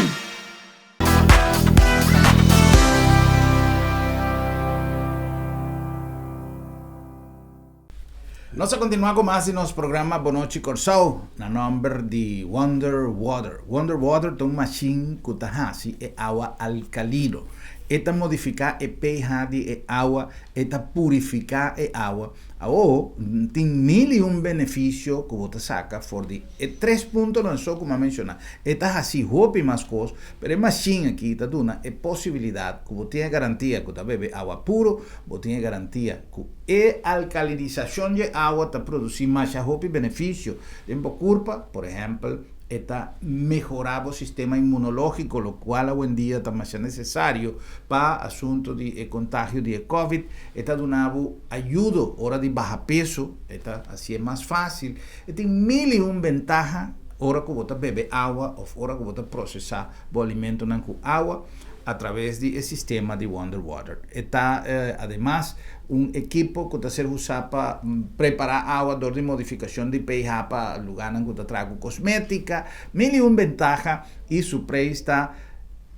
Nos a kontinuá ku mas di nos programa Bon Nochi Kòrsou na nòmber di Wonder Water. Wonder Water ta un mashin ku ta hasi e awa alkalino. E ta modifiká e pH di e awa, e ta purifiká e awa. Awor, tin mil i un benefisio ku bo ta saka for di e tres puntonan so ku mi a menshoná. E ta hasi hopi mas kos, pero e mashin aki ta duna e posibilidat ku bo tin e garantia ku ta bebe awa puro, bo tin e garantia ku E alkalinisashon dje awa ta produsí masha hopi benefisio den bo kurpa, por ehèmpel, e ta mehorá bo sistema inmunológiko, lokual awendia ta masha nesesario pa asuntu di e kontagio di e kòvid, e ta duna bo ayudo ora di baha peso, e ta hasié mas fásil, e tin mil i un bentaha ora ku bo ta bebe awa òf ora ku bo ta prosesá bo alimentonan ku awa. A traves di e sistema di Wonder Water. E ta ademas un ekipo ku ta ser usá pa prepará awa dor di modifikashon di pH pa lugánan ku ta traha ku kosmétika. Mil i un bentaha i su preis ta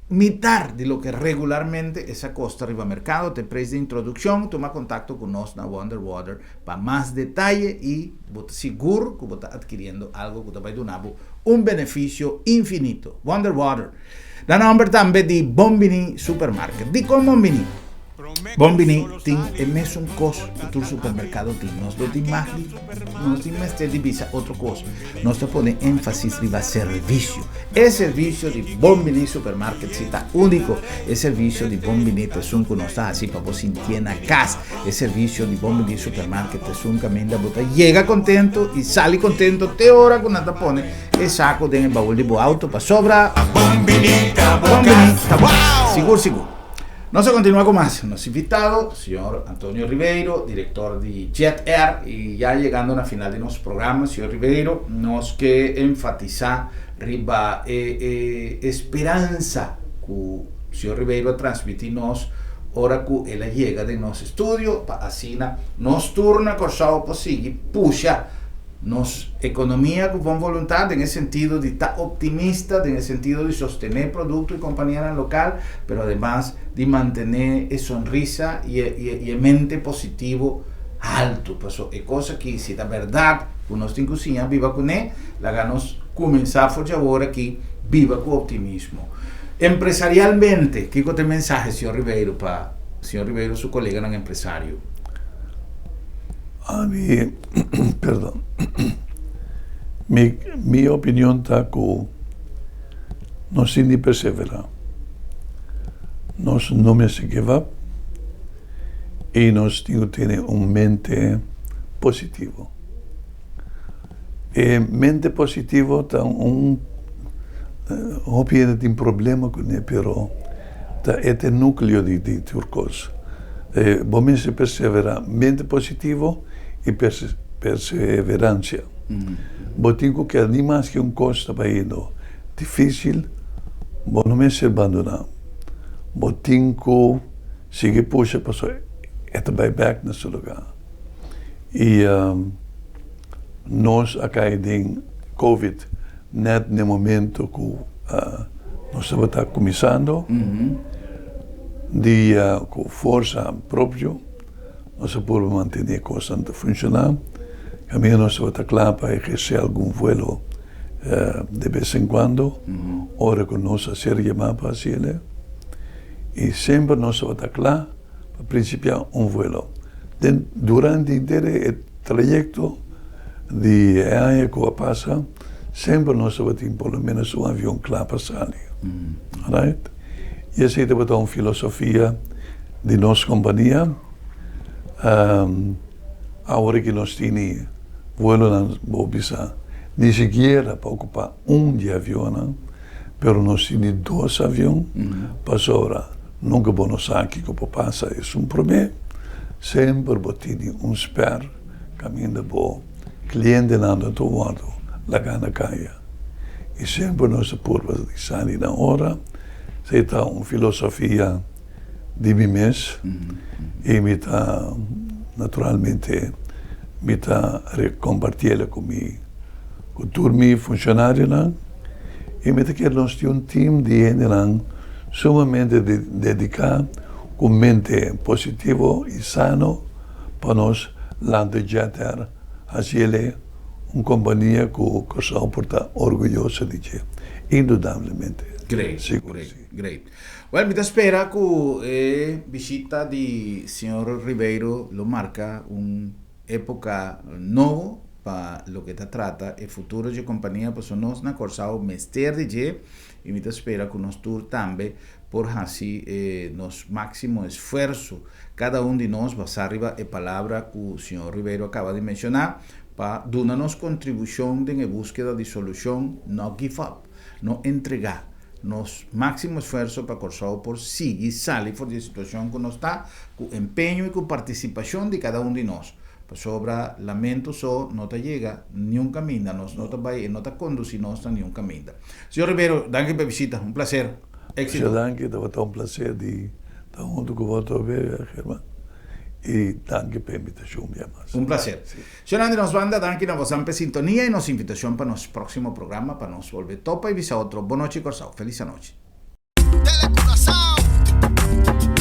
mitar di loke regularmente e sa kosta riba merkado. Ta e preis di introdukshon. Tuma kontakto ku nos na Wonder Water pa mas detaye i bo ta sigur ku bo ta atkiriendo algu ku ta bai duna bo un benefisio infinito. Wonder Water. Na nomber tambe di Bon Bini Supermarket. Dikon Bon Bini? Bon Bini tin e mesun kos ku tur supermerkado tin. Nos no tin mag di, nos tin mester di bisa otro kos. Nos ta pone énfasis riba servisio. E servisio di Bon Bini Supermarket si ta úniko. E servisio di Bon Bini ta esun ku nos ta hasi pa bo sintié na kas. E servisio di Bon Bini Supermarket ta esun kaminda bo ta yega kontentu i sali kontentu te ora ku nan ta pone E saco den e baul di bo auto pasobra Bon bini ta bo cas. Sigur sigur. Nos a continua cu mas. Nos invitado, señor Antonio Ribeiro, director di Jet Air, y ya yegando na final di nos programa, señor Ribeiro, nos ke enfatisa riba e e esperansa cu señor Ribeiro a transmiti nos ora cu el a yega den nos estudio pa asina nos tur na Corsou por sigui pusha Nos ekonomia ku bon voluntat den e sentido di ta optimista, den e sentido di sostené produkto i kompanianan lokal, pero ademas di mantené e sonrisa i e i e mente positivo haltu. Paso e kos aki si ta bèrdat ku nos tin ku siña biba kuné, laga nos kuminsá for di awor aki biba ku optimismo. Empresarialmente, kiko ta e mensahe, señor Ribeiro, pa señor Ribeiro su koleganan empresario?
Ami, perdon, mi mi opinion ta ku nos tin di perseverá. Nos no mester give up i nos tin ku tene un mente positivo. E mente positivo ta un hopi hende tin problema kuné pero ta e ta e nukleo di di tur kos. Bo mester perseverá, mente positivo i perseveransia. Bo tin ku keda ni maske un kos ta bayendo difísil bo no mester bandoná. Bo tin ku sigui pusha pasobra e ta bai bèk na su lugá. I nos a kai den covid net n'e momento ku nos tabata kuminsando di ku forsa propio nos a purba mantené kosnan ta funshoná. Kaminda nos tabata kla pa ehersé algun vuelo de bes en kuando ora ku nos a ser yamá pa hasiel i semper nos tabata kla pa prinsipiá un vuelo. Den durante henter e trayekto di e aña ku a pasa, semper nos tabatin por lo menos un avion kla pa sali. Right? I esei tabata un filosofia di nos kompania. Awor ki nos tini vuelonan, bo bisa, ni sikiera pa okupá un di e avionnan, pero nos tini dos avion pasobra nunka bo no sa kiko por pasa. Esun promé, semper bo tini un spèr kaminda bo klientenan no ta wòrdu lagá na kaya. I semper nos ta purba di sali na ora. Esei ta un filosofia di mi mes i mi ta naturalmente mi ta kompartiel ku mi ku tur mi funshonarionan i mi ta kere nos tin un tim di hendenan sumamente dediká ku mente positivo i sano pa nos lanta Jet Air. Hasi el e un kompania ku Kòrsou por ta orguyoso di dje, indudablemente.
Great,
Sigur
great,
si.
great. Well, mi ta spera ku e bishita di señor Ribeiro lo marka un époka nobo pa loke ta trata e futuro dje kompania, pasobra nos na Kòrsou mester di dje i mi ta spera ku nos tur tambe por hasi e nos máksimo esfuerso, kada un di nos basá riba e palabra ku señor Ribeiro a kaba di menshoná, pa duna nos kontribushon den e búskeda di solushon, no give up, no entregá. Nos máksimo esfuerso pa Kòrsou por sigui sali for di e situashon ku nos ta, ku empeño i ku partisipashon di kada un di nos. Pasobra lamento so no ta yega niun kaminda, nos no ta bai, e no ta kondusí nos na niun kaminda. Señor Ribeiro, danki pa e bishita. Un plaser. Éxito.
Mucha danki, tabata un placer di ta hunto cu bo otra vez, German. Y danki pa e invitacion bia mas.
Un placer. Señornan di nos banda, danki na bosan pa e sintonia y nos invitacion pa nos proximo programa pa nos bolbe topa y bisa otro Bon nochi Corsou. Feliz anochi.
Tele Curaçao.